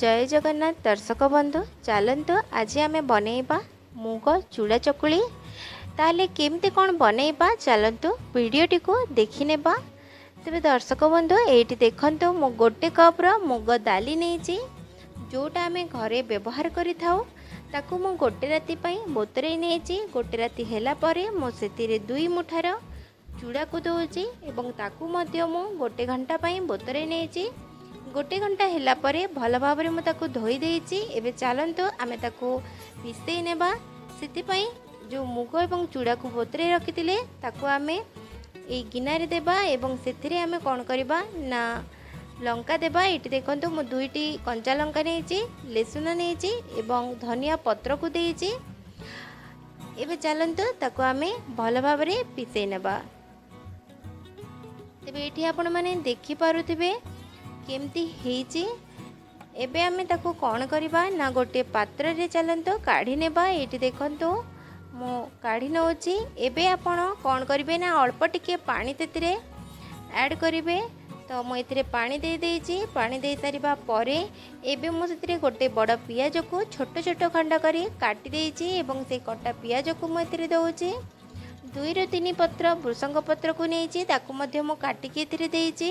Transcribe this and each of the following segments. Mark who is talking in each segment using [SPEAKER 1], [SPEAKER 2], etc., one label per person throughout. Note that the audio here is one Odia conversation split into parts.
[SPEAKER 1] ଜୟ ଜଗନ୍ନାଥ ଦର୍ଶକ ବନ୍ଧୁ, ଚାଲନ୍ତୁ ଆଜି ଆମେ ବନେଇବା ମୁଗ ଚୁଡ଼ା ଚକୁଳି। ତାହେଲେ କେମିତି କ'ଣ ବନେଇବା, ଚାଲନ୍ତୁ ଭିଡ଼ିଓଟିକୁ ଦେଖିନେବା। ତେବେ ଦର୍ଶକ ବନ୍ଧୁ, ଏଇଠି ଦେଖନ୍ତୁ, ମୁଁ ଗୋଟେ କପ୍ର ମୁଗ ଡାଲି ନେଇଛି, ଯେଉଁଟା ଆମେ ଘରେ ବ୍ୟବହାର କରିଥାଉ। ତାକୁ ମୁଁ ଗୋଟେ ରାତି ପାଇଁ ବତୁରେଇ ନେଇଛି। ଗୋଟେ ରାତି ହେଲା ପରେ ମୁଁ ସେଥିରେ 2 ମୁଠାର ଚୁଡ଼ାକୁ ଦେଉଛି ଏବଂ ତାକୁ ମଧ୍ୟ ମୁଁ ଗୋଟେ ଘଣ୍ଟା ପାଇଁ ବତୁରେଇ ନେଇଛି। ଗୋଟେ ଘଣ୍ଟା ହେଲା ପରେ ଭଲ ଭାବରେ ମୁଁ ତାକୁ ଧୋଇ ଦେଇଛି। ଏବେ ଚାଲନ୍ତୁ ଆମେ ତାକୁ ପିସେଇ ନେବା। ସେଥିପାଇଁ ଯେଉଁ ମୁଗ ଏବଂ ଚୁଡ଼ାକୁ ବତୁରେଇ ରଖିଥିଲେ, ତାକୁ ଆମେ ଏଇ ଗିନାରେ ଦେବା ଏବଂ ସେଥିରେ ଆମେ କ'ଣ କରିବା ନା ଲଙ୍କା ଦେବା। ଏଇଠି ଦେଖନ୍ତୁ, ମୁଁ 2ଟି କଞ୍ଚା ଲଙ୍କା ନେଇଛି, ଲେସୁନ ନେଇଛି ଏବଂ ଧନିଆ ପତ୍ରକୁ ଦେଇଛି। ଏବେ ଚାଲନ୍ତୁ ତାକୁ ଆମେ ଭଲ ଭାବରେ ପିସେଇ ନେବା। ତେବେ ଏଇଠି ଆପଣମାନେ ଦେଖିପାରୁଥିବେ କେମିତି ହେଇଛି। ଏବେ ଆମେ ତାକୁ କ'ଣ କରିବା ନା ଗୋଟିଏ ପାତ୍ରରେ ଚାଲନ୍ତୁ କାଢ଼ି ନେବା। ଏଇଠି ଦେଖନ୍ତୁ, ମୁଁ କାଢ଼ି ନେଉଛି। ଏବେ ଆପଣ କ'ଣ କରିବେ ନା ଅଳ୍ପ ଟିକେ ପାଣି ସେଥିରେ ଆଡ଼୍ କରିବେ। ତ ମୁଁ ଏଥିରେ ପାଣି ଦେଇ ଦେଇଛି। ପାଣି ଦେଇ ସାରିବା ପରେ ଏବେ ମୁଁ ସେଥିରେ ଗୋଟେ ବଡ଼ ପିଆଜକୁ ଛୋଟ ଛୋଟ ଖଣ୍ଡ କରି କାଟି ଦେଇଛି ଏବଂ ସେଇ କଟା ପିଆଜକୁ ମୁଁ ଏଥିରେ ଦେଉଛି। 2ରୁ 3 ପତ୍ର ଭୃସଙ୍ଗ ପତ୍ରକୁ ନେଇଛି, ତାକୁ ମଧ୍ୟ ମୁଁ କାଟିକି ଏଥିରେ ଦେଇଛି।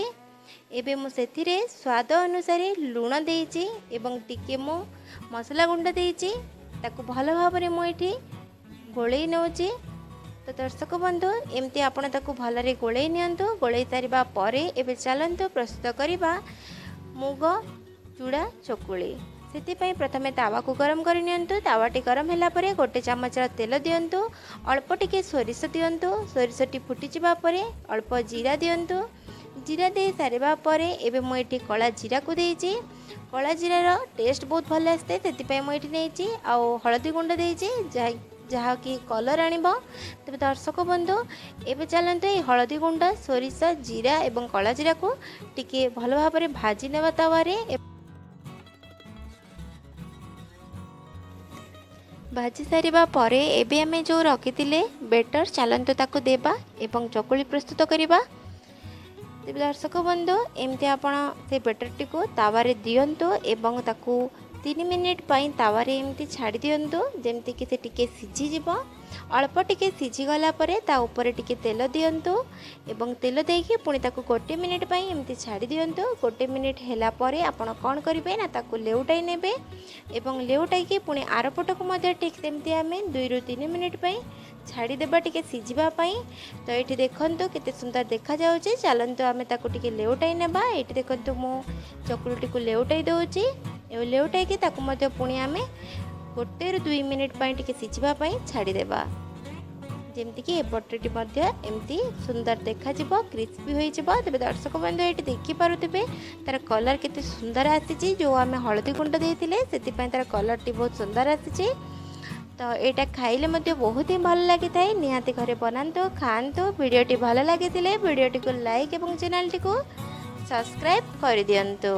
[SPEAKER 1] ଏବେ ମୁଁ ସେଥିରେ ସ୍ୱାଦ ଅନୁସାରେ ଲୁଣ ଦେଇଛି ଏବଂ ଟିକେ ମୁଁ ମସଲା ଗୁଣ୍ଡ ଦେଇଛି। ତାକୁ ଭଲ ଭାବରେ ମୁଁ ଏଠି ଗୋଳେଇ ନେଉଛି। ତ ଦର୍ଶକ ବନ୍ଧୁ, ଏମିତି ଆପଣ ତାକୁ ଭଲରେ ଗୋଳେଇ ନିଅନ୍ତୁ। ଗୋଳେଇ ସାରିବା ପରେ ଏବେ ଚାଲନ୍ତୁ ପ୍ରସ୍ତୁତ କରିବା ମୁଗ ଚୁଡ଼ା ଚକୁଳି। ସେଥିପାଇଁ ପ୍ରଥମେ ତାୱାକୁ ଗରମ କରି ନିଅନ୍ତୁ। ତାୱାଟି ଗରମ ହେଲା ପରେ ଗୋଟେ ଚାମଚର ତେଲ ଦିଅନ୍ତୁ, ଅଳ୍ପ ଟିକେ ସୋରିଷ ଦିଅନ୍ତୁ। ସୋରିଷଟି ଫୁଟିଯିବା ପରେ ଅଳ୍ପ ଜିରା ଦିଅନ୍ତୁ। ଜିରା ଦେଇ ସାରିବା ପରେ ଏବେ ମୁଁ ଏଠି କଳା ଜିରାକୁ ଦେଇଛି। କଳା ଜିରାର ଟେଷ୍ଟ ବହୁତ ଭଲ ଆସିଥାଏ, ସେଥିପାଇଁ ମୁଁ ଏଠି ନେଇଛି। ଆଉ ହଳଦୀ ଗୁଣ୍ଡ ଦେଇଛି, ଯାହାକି କଲର୍ ଆଣିବ। ତେବେ ଦର୍ଶକ ବନ୍ଧୁ, ଏବେ ଚାଲନ୍ତୁ ଏଇ ହଳଦୀ ଗୁଣ୍ଡ, ସୋରିଷ, ଜିରା ଏବଂ କଳା ଜିରାକୁ ଟିକେ ଭଲ ଭାବରେ ଭାଜି ନେବା ତାୱାରେ। ଭାଜି ସାରିବା ପରେ ଏବେ ଆମେ ଯେଉଁ ରଖିଥିଲେ ବେଟର୍, ଚାଲନ୍ତୁ ତାକୁ ଦେବା ଏବଂ ଚକୁଳି ପ୍ରସ୍ତୁତ କରିବା। ତେବେ ଦର୍ଶକ ବନ୍ଧୁ, ଏମିତି ଆପଣ ସେ ବେଟର୍ଟିକୁ ତାୱାରେ ଦିଅନ୍ତୁ ଏବଂ ତାକୁ 3 ମିନିଟ୍ ପାଇଁ ତାୱାରେ ଏମିତି ଛାଡ଼ି ଦିଅନ୍ତୁ, ଯେମିତିକି ସେ ଟିକେ ସିଝିଯିବ। ଅଳ୍ପ ଟିକେ ସିଝିଗଲା ପରେ ତା ଉପରେ ଟିକେ ତେଲ ଦିଅନ୍ତୁ ଏବଂ ତେଲ ଦେଇକି ପୁଣି ତାକୁ ଗୋଟେ ମିନିଟ୍ ପାଇଁ ଏମିତି ଛାଡ଼ି ଦିଅନ୍ତୁ। ଗୋଟେ ମିନିଟ୍ ହେଲା ପରେ ଆପଣ କ'ଣ କରିବେ ନା ତାକୁ ଲେଉଟାଇ ନେବେ ଏବଂ ଲେଉଟାଇକି ପୁଣି ଆରପଟକୁ ମଧ୍ୟ ଠିକ୍ ସେମିତି ଆମେ 2ରୁ 3 ମିନିଟ୍ ପାଇଁ ଛାଡ଼ିଦେବା ଟିକେ ସିଝିବା ପାଇଁ। ତ ଏଇଠି ଦେଖନ୍ତୁ କେତେ ସୁନ୍ଦର ଦେଖାଯାଉଛି। ଚାଲନ୍ତୁ ଆମେ ତାକୁ ଟିକେ ଲେଉଟାଇ ନେବା। ଏଇଠି ଦେଖନ୍ତୁ, ମୁଁ ଚକୁଳିଟିକୁ ଲେଉଟାଇ ଦେଉଛି ଏବଂ ଲେଉଟାଇକି ତାକୁ ମଧ୍ୟ ପୁଣି ଆମେ 1ରୁ 2 ମିନିଟ୍ ପାଇଁ ଟିକେ ସିଝିବା ପାଇଁ ଛାଡ଼ିଦେବା, ଯେମିତିକି ଏପଟଟି ମଧ୍ୟ ଏମିତି ସୁନ୍ଦର ଦେଖାଯିବ, କ୍ରିସ୍ପି ହୋଇଯିବ। ତେବେ ଦର୍ଶକ ବନ୍ଧୁ, ଏଇଠି ଦେଖିପାରୁଥିବେ ତା'ର କଲର୍ କେତେ ସୁନ୍ଦର ଆସିଛି। ଯେଉଁ ଆମେ ହଳଦୀ ଗୁଣ୍ଡ ଦେଇଥିଲେ, ସେଥିପାଇଁ ତା'ର କଲର୍ଟି ବହୁତ ସୁନ୍ଦର ଆସିଛି। ତ ଏଇଟା ଖାଇଲେ ମଧ୍ୟ ବହୁତ ହିଁ ଭଲ ଲାଗିଥାଏ। ନିହାତି ଘରେ ବନାନ୍ତୁ, ଖାଆନ୍ତୁ। ଭିଡ଼ିଓଟି ଭଲ ଲାଗିଥିଲେ ଭିଡ଼ିଓଟିକୁ ଲାଇକ୍ ଏବଂ ଚ୍ୟାନେଲଟିକୁ ସବସ୍କ୍ରାଇବ୍ କରିଦିଅନ୍ତୁ।